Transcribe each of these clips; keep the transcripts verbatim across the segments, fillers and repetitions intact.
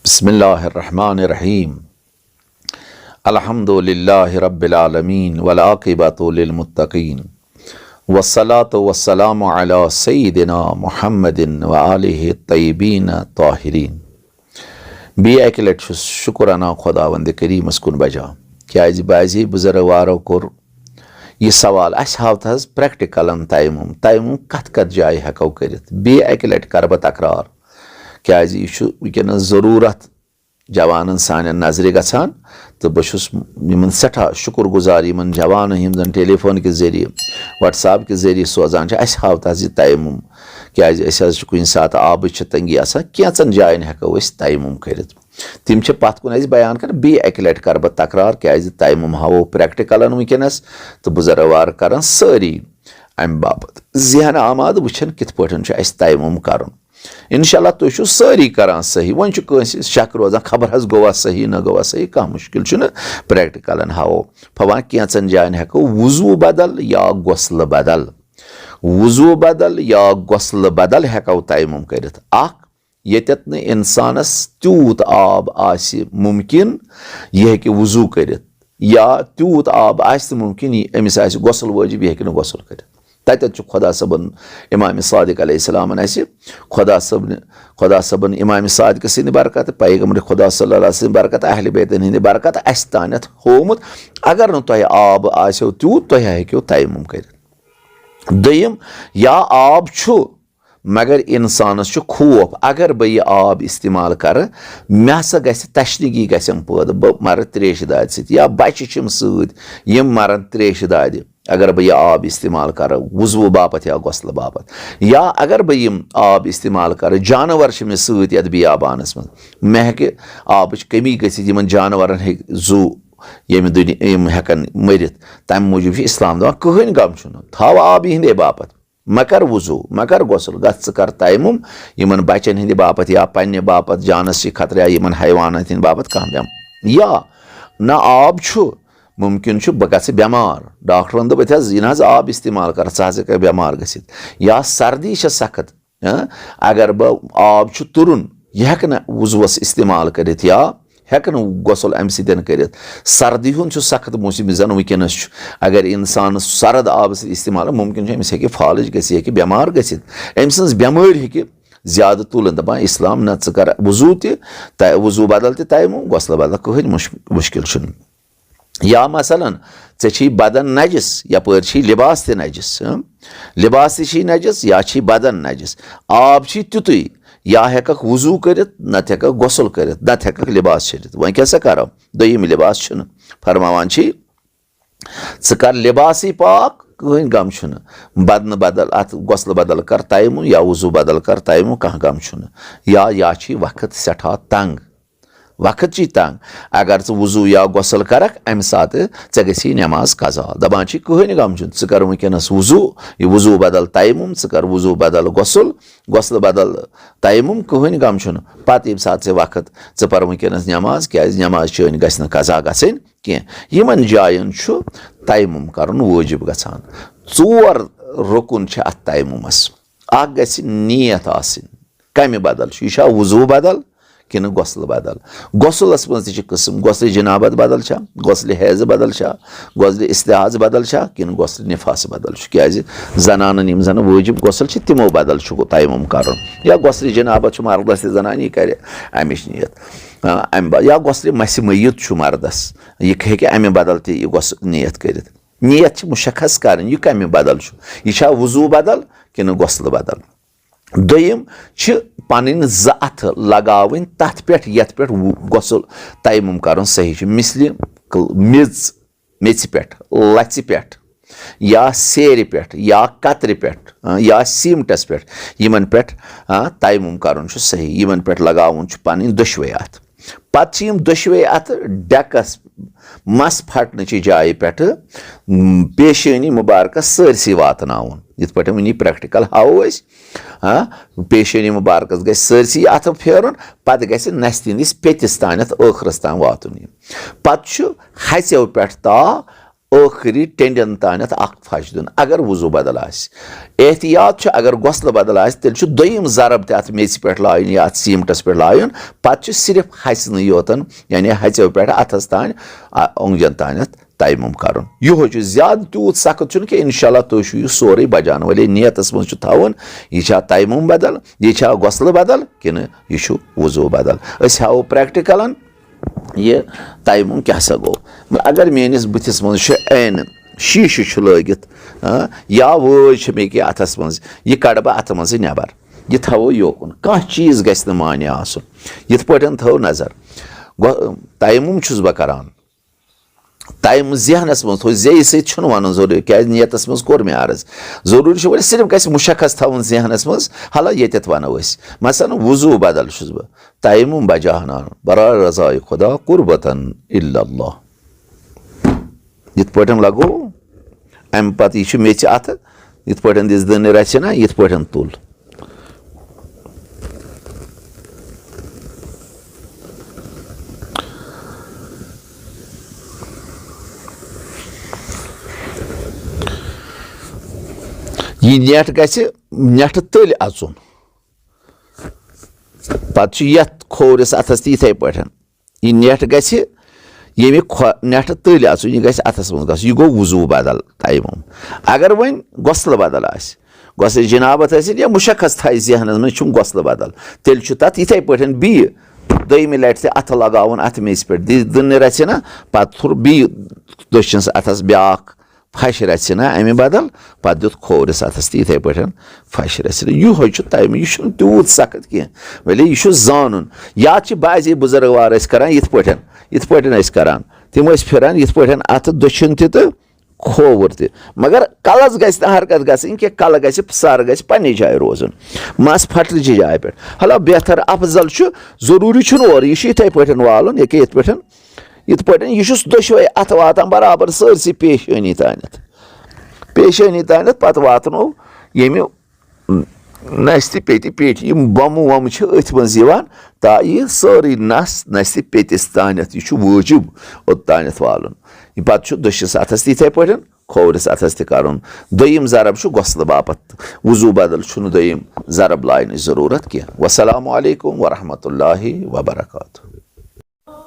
بسم الله الرحمن الرحيم. الحمد لله رب العالمين والعاقبة للمتقين والصلاة والسلام على سيدنا محمد وآله الطيبين الطاهرين. بیٚیہِ اَکہِ لَٹہِ چھُس شُکُر اَنا خۄداوندِ کریٖمَس کُن بجا، کیٛازِ بعضی بُزرگوارو کوٚر یہِ سوال، اَسہِ ہاو تہٕ حظ پریکٹیکلن تیمم، تیمم کَتھ کَتھ جایہِ ہٮ۪کو کٔرِتھ؟ بیٚیہِ اَکہِ لَٹہِ کَرٕ بہٕ تکرار، کیٛازِ یہِ چھُ وٕنکیٚنَس ضروٗرت جوانن سانٮ۪ن نظرِ گژھان۔ تہٕ بہٕ چھُس یِمن سٮ۪ٹھاہ شُکُر گُزار، یِمن جوانن، یِم زن ٹیلی فون کہِ ذٔریعہٕ، وٹس ایپ کہِ ذٔریعہٕ سوزان چھِ، اَسہِ ہاو تہٕ حظ یہِ تیمم، کیٛازِ أسۍ حظ چھِ کُنہِ ساتہٕ آبٕچ چھِ تنگی آسان، کینٛژن جاین ہٮ۪کو أسۍ تیمم کٔرِتھ۔ تِم چھِ پتھ کُن اَسہِ بیان کران۔ بیٚیہِ اَکہِ لَٹہِ کرٕ بہٕ تکرار، کیٛازِ تیمم ہاوو پریکٹیکلن وٕنکیٚنَس، تہٕ بُزرگوار کران سٲری اَمہِ باپتھ ذہن آمادٕ، وٕچھان کِتھ پٲٹھۍ چھُ اَسہِ تیمم کرُن۔ انشاءاللہ تُہۍ چھِو سٲری کران صحیح، وۄنۍ چھُ کٲنٛسہِ شک روزان، خبر حظ گوٚوا صحیح نہ گوٚوا صحیح، کانٛہہ مُشکِل چھُنہٕ، پریکٹیکلن ہاوو۔ فوان کینٛژن جاین ہٮ۪کو وضوٗ بدل یا غسلہٕ بدل، وضوٗ بدل یا غسلہٕ بدل ہٮ۪کو تیمم کٔرِتھ۔ اکھ، ییٚتٮ۪تھ نہٕ اِنسانَس تیوٗت آب آسہِ مُمکِن، یہِ ہیٚکہِ وضوٗ کٔرِتھ، یا تیوٗت آب آسہِ نہٕ مُمکِن، یہِ أمِس آسہِ غسل وٲجِب، یہِ ہیٚکہِ نہٕ غسل کٔرِتھ۔ تَتٮ۪تھ چھُ خۄدا صٲبَن، اِمام صادق علیہ السلامَن اَسہِ خۄدا صٲبنہِ، خۄدا صٲبَن اِمام صادقہٕ سٕنٛدِ برکتہٕ، پیغمبر خۄدا صلی اللہ علیہ وسلم برکتہٕ، اہلِ بیتَن ہٕنٛدِ برکتہٕ اَسہِ تانٮ۪تھ ہوومُت۔ اگر نہٕ تۄہہِ آب آسیو تیوٗت، تۄہہِ ہیٚکِو تیمم کٔرِتھ۔ دوٚیِم، یا آب چھُ، مگر اِنسانَس چھُ خوف، اگر بہٕ یہِ آب استعمال کَرٕ، مےٚ ہسا گژھِ تشنگی گژھٮ۪م پٲدٕ، بہٕ مَرٕ ترٛیشہِ دادِ سۭتۍ، یا بَچہِ چھِم سۭتۍ، یِم مَرَن ترٛیشہِ دادِ، اگر بہٕ یہِ آب استعمال کَرٕ وضوٗ باپتھ یا غسلہٕ باپتھ۔ یا اگر بہٕ یِم آب استعمال کَرٕ، جانور چھِ مےٚ سۭتۍ یَتھ بیابانَس منٛز، مےٚ ہیٚکہِ آبٕچ کٔمی گٔژھِتھ، یِمَن جانوَرَن ہیٚکہِ زُو ییٚمہِ دُنیا، یِم ہٮ۪کَن مٔرِتھ۔ تَمہِ موٗجوٗب چھُ اِسلام دَپان، کٕہٕنۍ غم چھُنہٕ، تھاو آب یِہِنٛدے باپتھ۔ مہ کر وضو، مہ کر غسل، گژھ ژٕ کر تیمم یِمن بچن ہٕنٛدِ باپتھ یا پننہِ باپتھ، جانس چھِ خطرٕ یا یِمن حیوانن ہٕنٛدِ باپتھ کانٛہہ بٮ۪م-، یا نہ آب چھُ، مُمکِن چھُ بہٕ گژھٕ بٮ۪مار، ڈاکٹرن دوٚپ أتھۍ حظ یہِ نہ حظ آب استعمال کر، ژٕ حظ ہیٚککھ بٮ۪مار گٔژھِتھ، یا سردی چھےٚ سخت، ہاں، اگر بہٕ آب چھُ تُرُن، یہِ ہیٚکہٕ نہٕ وضوٗوَس استعمال کٔرِتھ یا ہیٚکہٕ نہٕ غسل اَمہِ سۭتۍ کٔرِتھ۔ سردی ہُنٛد چھُ سخت موسم، یُس زَن وٕنکیٚنَس چھُ۔ اگر اِنسانَس سرد آبہٕ سۭتۍ استعمال، مُمکِن چھُ أمِس ہیٚکہِ فالج گٔژھِتھ، یہِ ہیٚکہِ بٮ۪مار گٔژھِتھ۔ أمۍ سٕنٛز بٮ۪مٲرۍ ہیٚکہِ زیادٕ تُلٕنۍ۔ دَپان اِسلام نہ، ژٕ کَر وضوٗ تہِ، تَ-، وضوٗ بدل تہِ تیمم، غسلہٕ بدل، کٕہٕنۍ مُش-، مُشکِل چھُنہٕ۔ یا مثلاً ژےٚ چھی بدن نجس، یپٲرۍ چھی لباس تہِ نجس، ہٕم؟ لباس تہِ چھی نجس یا چھی بدن نجس، آب چھی تیُتُے، یا ہیٚککھ وضوٗ کٔرِتھ، نتہٕ ہیٚککھ غسل کٔرِتھ، نتہٕ ہیٚککھ لباس چھٔلِتھ۔ وۄنۍ کیٛاہ سا کرو؟ دوٚیِم لباس چھُنہٕ۔ فرماوان چھی، ژٕ کر لباسٕے پاک، کٕہٕنۍ غم چھُنہٕ۔ بدنہٕ بدل، اتھ غسلہٕ بدل کر تیمم یا وضوٗ بدل کر تیمم، کانٛہہ غم چھُنہٕ۔ یا، یا چھی وقت سٮ۪ٹھاہ تنگ۔ وقت چھی تنگ۔ اگر ژٕ وضوٗ یا غسل کرکھ، امہِ ساتہٕ ژےٚ گژھی نماز قضا۔ دپان چھی، کٕہٕنۍ غم چھُنہٕ، ژٕ کر وٕنکیٚنس وضوٗ، یہِ وضوٗ بدل تیمم، ژٕ کر وضوٗ بدل غسل، غسلہٕ بدل تیمم، کٕہٕنۍ غم چھُنہٕ۔ پتہٕ ییٚمہِ ساتہٕ ژےٚ وقت، ژٕ پر وٕنکیٚنس نماز، کیازِ نماز چٲنۍ گژھِ نہٕ قضا گژھٕنۍ کینٛہہ۔ یِمن جاین چھُ تیمم کرُن وٲجب گژھان۔ ژور رُکُن چھِ اتھ تیممس۔ اکھ گژھِ نیت آسٕنۍ، کمہِ بدل چھُ، یہِ چھا وضوٗ بدل کِنہٕ غسلہٕ بدل؟ غسلس منٛز تہِ چھِ قٕسم، غسلِ جنابت بدل چھا، غسلِ حیضہٕ بدل چھا، غسلِ استحاضہٕ بدل چھا، کِنہٕ غسلِ نفاس بدل چھُ؟ کیازِ زنانن یِم زن وٲجب غسل چھِ، تِمو بدل چھُ تیمم کرُن۔ یا غسلِ جنابت چھُ مردس تہِ زنان، یہِ کرِ امِچ نیت۔ آ، امہِ با-، یا غسلِ مسِ میت چھُ مردس، یہِ ہیٚکہِ امہِ بدل تہِ یہِ غسل نیت کٔرِتھ۔ نیت چھِ مشخص کرٕنۍ، یہِ کمہِ بدل چھُ، یہِ چھا وضوٗ بدل کِنہٕ غسلہٕ بدل؟ دوٚیِم چھِ پنٕنۍ زٕ اتھٕ لگاوٕنۍ تتھ پٮ۪ٹھ یتھ پٮ۪ٹھ وُ-، غسل تیمم کرُن صحیح چھُ، مثلِ کل-، میٚژ، میٚژِ پٮ۪ٹھ، لژِ پٮ۪ٹھ، یا سیرِ پٮ۪ٹھ، یا کترِ پٮ۪ٹھ، آ، یا سیٖمٹس پٮ۪ٹھ، یِمن پٮ۪ٹھ، آ، تیمم کرُن چھُ صحیح، یِمن پٮ۪ٹھ لگاوُن چھُ پنٕنۍ دۄشوے اتھٕ۔ پتہٕ چھِ یِم دۄشوے اتھٕ ڈیکس، مس پھٹنہٕ چہِ جایہِ پٮ۪ٹھٕ، م، پیشٲنی مبارکس سٲرسٕے واتناوُن۔ یِتھ پٲٹھۍ وٕنی پریکٹیکل ہاوو أسۍ، ہاں، پیشٲنی مبارکس گژھِ سٲرسٕے اتھٕ پھیرُن، پتہٕ گژھِ نستہِ ہٕنٛدِس پیٚتِس تانٮ۪تھ ٲخرس تام واتُن یہِ۔ پتہٕ چھُ ہژیو پٮ۪ٹھ تا ٲخری ٹینڈن تانٮ۪تھ اکھ پھش دیُن، اگر وضو بدل آسہِ۔ احتیاط چھُ، اگر غسلہٕ بدل آسہِ، تیٚلہِ چھُ دوٚیِم ضرب تہِ اتھ میٚژِ پٮ۪ٹھ لایُن یا اتھ سیٖمٹس پٮ۪ٹھ لایُن، پتہٕ چھُ صرف ہژنٕے یوتن، یعنی ہژیو پٮ۪ٹھ اتھس تانۍ، آ، اونگجن تانٮ۪تھ تیمم کرُن۔ یِہوے چھُ، زیادٕ تیوٗت سخت چھُنہٕ کینٛہہ، انشاءاللہ تُہۍ چھِو یہِ سورُے بجان۔ وۄنۍ نیتس منٛز چھُ تھاوُن، یہِ چھا تیمم بدل، یہِ چھا غسلہٕ بدل، کِنہٕ یہِ چھُ وضو بدل۔ أسۍ ہاوو پریکٹیکلن، یہِ تیمم کیٛاہ سا گوٚو؟ اگر میٲنِس بٕتھِس منٛز چھُ عینہٕ شیٖشہٕ چھُ لٲگِتھ، ہاں، یا وٲج چھِ مےٚ کہِ اَتھَس منٛز، یہِ کَڑٕ بہٕ اَتھٕ منٛزٕے نٮ۪بر، یہِ تھاوو یوکُن، کانٛہہ چیٖز گژھِ نہٕ مانہِ آسُن۔ یِتھ پٲٹھۍ تھٲو نظر، گۄ-، تیمم چھُس بہٕ کران، تیمم ذہنَس منٛز تھٲو، زیٚیہِ سۭتۍ چھُنہٕ وَنُن ضروٗری، کیٛازِ نیتَس منٛز کوٚر مےٚ عرض۔ ضروٗری چھُ وۄنۍ صرف گژھِ مُشخص تھاوُن ذہنَس منٛز، حالہ ییٚتٮ۪تھ وَنو أسۍ، مثلاً وضوٗ بدل چھُس بہٕ، تیمم بجا انان، برای رضای خدا قربتاً الا اللہ۔ یِتھ پٲٹھۍ لگوو، اَمہِ پتہٕ یہِ چھُ میٚژِ اَتھٕ، یِتھ پٲٹھۍ دِژ دٕنہِ رَژھِ نا، یِتھ پٲٹھۍ تُل۔ یہِ نٮ۪ٹ گژھِ نٮ۪ٹھٕ تٔلۍ اَژُن۔ پتہٕ چھُ یتھ کھوورِس اتھس تہِ یِتھے پٲٹھۍ۔ یہِ نٮ۪ٹ گژھِ ییٚمہِ کھۄ-، نٮ۪ٹھٕ تٔلۍ اَژُن، یہِ گژھِ اتھس منٛز گژھُن۔ یہِ گوٚو وضوٗ بدل تیمم۔ اگر وۄنۍ غسلہٕ بدل آسہِ، غسلِ جنابت ٲسِن یا مُشخص تھایہِ ذہنس منٛز، چھُم غسلہٕ بدل، تیٚلہِ چھُ تتھ یِتھے پٲٹھۍ بیٚیہِ دوٚیمہِ لٹہِ تہِ اتھٕ لگاوُن اتھ میٚژِ پٮ۪ٹھ، دِ-، دٕنہِ رژھِ نا، پتہٕ تھوٚر بیٚیہِ دٔچھنِس اتھس بیٛاکھ پھش رژھِ نا امہِ بدل، پتہٕ دیُت کھوورِس اتھس تہِ یِتھے پٲٹھۍ پھش رژھِ نا۔ یِہوے چھُ تیمم، یہِ چھُنہٕ تیوٗت سخت کینٛہہ، ؤلِو یہِ چھُ زانُن۔ یا چھِ بعضی بُزرگ وار ٲسۍ کران یِتھ پٲٹھۍ، یِتھ پٲٹھۍ ٲسۍ کران، تِم ٲسۍ پھران یِتھ پٲٹھۍ اتھٕ دٔچھُن تہِ تہٕ کھووُر تہِ، مگر کلس گژھِ نہٕ حرکت گژھٕنۍ کینٛہہ، کلہٕ گژھِ، سر گژھِ پننہِ جایہِ روزُن، مس پھٹرِچہِ جایہِ پٮ۪ٹھ۔ حالانکہ بہتر افضل چھُ، ضروٗری چھُنہٕ اورٕ، یہِ چھُ یِتھے پٲٹھۍ والُن، ییٚکیٛاہ یِتھ پٲٹھۍ یِتھ پٲٹھۍ یہِ چھُس دۄشوے اَتھٕ واتان برابر سٲرسٕے پیشٲنی تانٮ۪تھ۔ پیشٲنی تانٮ۪تھ پتہٕ واتنو ییٚمہِ نستہِ پیٚتہِ پیٚٹھۍ، یِم بۄمہٕ وۄمہٕ چھِ أتھۍ منٛز یِوان، تا یہِ سٲرٕے نس نستہِ پیٚتِس تانٮ۪تھ، یہِ چھُ وٲجِب اوٚت تانٮ۪تھ والُن۔ یہِ پتہٕ چھُ دٔچھِس اَتھس تہِ یِتھے پٲٹھۍ، کھوورِس اَتھس تہِ کرُن۔ دوٚیِم ضرب چھُ غسلہٕ باپتھ، وضوٗ بدل چھُنہٕ دوٚیِم ضرب لاینٕچ ضروٗرت کینٛہہ۔ والسلام علیکم ورحمۃ اللہ وبرکاتہ۔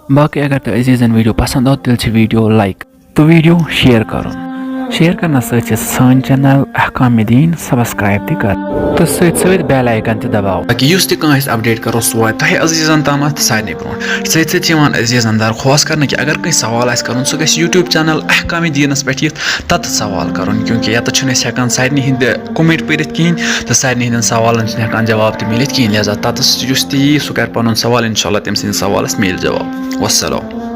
باقٕے اگر تۄہہِ عزیٖزن ویٖڈیو پسنٛد آو، تیٚلہِ چھِ ویٖڈیو لایک تہٕ ویٖڈیو شیئر کرُن۔ شیئر کرنس سۭتۍ سۭتۍ سٲنۍ چینل احکام دین سبسکرائب تہِ کر تہٕ سۭتۍ سۭتۍ بیل آئیکن تہِ دباو، تاکہ یُس تہِ کانٛہہ أسۍ اپڈیٹ کرو، سُہ واتہِ تۄہہِ عزیٖزن تامتھ سارنٕے برونٛٹھ۔ سۭتۍ سۭتۍ چھِ یِوان عزیٖزن درخواست کرنہٕ کہِ اگر کٲنٛسہِ سوال آسہِ کرُن، سُہ گژھِ YouTube چینل احکام دینس پٮ۪ٹھ یِتھ تتتھ سوال کرُن، کیونکہ یتتھ چھُنہٕ أسۍ ہٮ۪کان سارنٕے ہٕنٛدِ comment پٔرِتھ کِہیٖنۍ تہٕ سارنٕے ہٕنٛدٮ۪ن سوالن چھِنہٕ ہٮ۪کان جواب تہِ مِلِتھ کِہیٖنۍ۔ لہذا تتتھ یُس تہِ یی، سُہ کرِ پنُن سوال، انشاءاللہ تٔمۍ سٕنٛدِس سوالس میلہِ جواب۔ والسلام۔